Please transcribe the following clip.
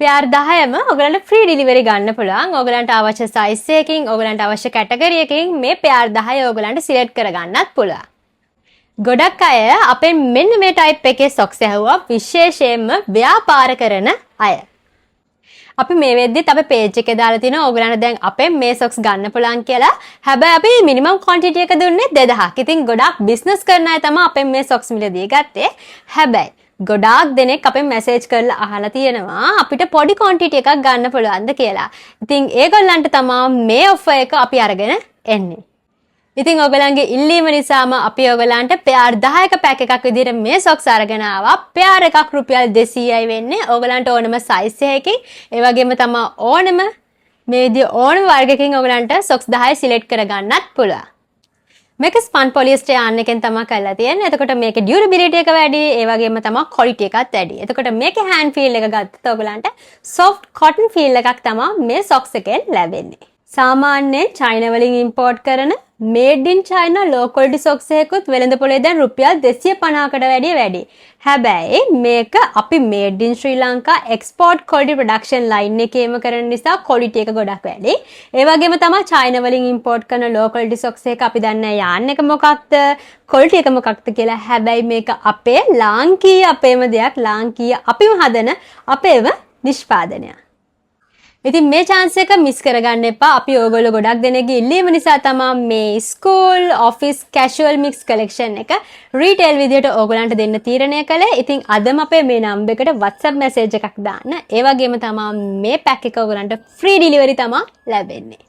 පෙයාර් 10ම ඔයගලන්ට free delivery ගන්න පුළුවන්. ඔයගලන්ට අවශ්‍ය සයිස් එකකින්, ඔයගලන්ට අවශ්‍ය කැටගරි එකකින් මේ පෙයාර් 10 ඔයගලන්ට සිලෙක්ට් කරගන්නත් පුළුවන්. ගොඩක් අය අපෙන් මෙන්න මේ ටයිප් එකේ සොක්ස් ඇහුවා, විශේෂයෙන්ම ව්‍යාපාර කරන අය. අපි මේ වෙද්දිත් අපේ පේජ් එකේ දාලා තිනවා ඔයගලන්ට දැන් අපෙන් මේ සොක්ස් ගන්න පුළුවන් කියලා. හැබැයි අපි මිනිමම් ක්වොන්ටිටි එක දුන්නේ 2000ක්. ඉතින් ගොඩක් බිස්නස් කරන අය තමයි අපෙන් මේ සොක්ස් මිලදී ගත්තේ. හැබැයි ගොඩාක් දෙනෙක් අපෙන් මැසේජ් කරලා අහලා තියෙනවා අපිට පොඩි ක්වොන්ටිටි එකක් ගන්න පුළුවන්ද කියලා. ඉතින් ඒගොල්ලන්ට තමා මේ ඔෆර් එක අපි අරගෙන එන්නේ. ඉතින් ඔයගලන්ගේ ඉල්ලීම නිසාම අපි ඔයගලන්ට පෙයාර් 10ක පැක් එකක් විදිහට මේ සොක්ස් අරගෙන ආවා. පෙයාර් එකක් රුපියල් 200යි වෙන්නේ. ඔයගලන්ට ඕනම සයිස් එකකින්, ඒ වගේම තමා ඕනම මේ විදිහ ඕනම වර්ගයකින් ඔයගලන්ට සොක්ස් 10 සිලෙක්ට් කරගන්නත් පුළුවන්. මේක ස්පන් පොලිස්ටර් යාන් එකෙන් තමයි කරලා තියෙන්නේ. එතකොට මේකේ ඩියුරබිලිටි එක වැඩි, ඒ වගේම තමයි ක්වොලිටි එකත් වැඩි. එතකොට මේකේ හෑන්ඩ් ෆීල් එක ගත්තොත් ඔයගලන්ට සොෆ්ට් කොටන් ෆීල් එකක් තමයි මේ සොක්ස් එකෙන් ලැබෙන්නේ. සාමාන්‍යයෙන් චයිනා වලින් ඉම්පෝට් කරන made in China low quality socks එකකුත් වෙළඳ පොලේ දැන් රුපියල් 250කට වැඩිය වැඩි. හැබැයි මේක අපි made in Sri Lanka export quality production line එකේම කරන නිසා ක්වොලිටි එක ගොඩක් වැඩි. ඒ වගේම තමයි චයිනා වලින් ඉම්පෝට් කරන ලෝ ක්වොලිටි සොක්ස් එක අපි දන්නේ නැහැ යාන් එක මොකක්ද, ක්වොලිටි එක මොකක්ද කියලා. හැබැයි මේක අපේ ලාංකීය අපේම දෙයක්, ලාංකීය අපිම හදන අපේම නිෂ්පාදනයක්. ඉතින් මේ චාන්ස් එක මිස් කරගන්න එපා. අපි ඕගොල්ලෝ ගොඩක් දෙනෙක්ගේ ඉල්ලීම නිසා තමා මේ school, office, casual mix collection එක රීටේල් විදියට ඕගොල්ලන්ට දෙන්න තීරණය කළේ. ඉතින් අදම අපේ මේ නම්බර් එකට WhatsApp message එකක් දාන්න. ඒ වගේම තමා මේ පැක් එක ඕගොල්ලන්ට ෆ්‍රී ඩිලිවරි තමා ලැබෙන්නේ.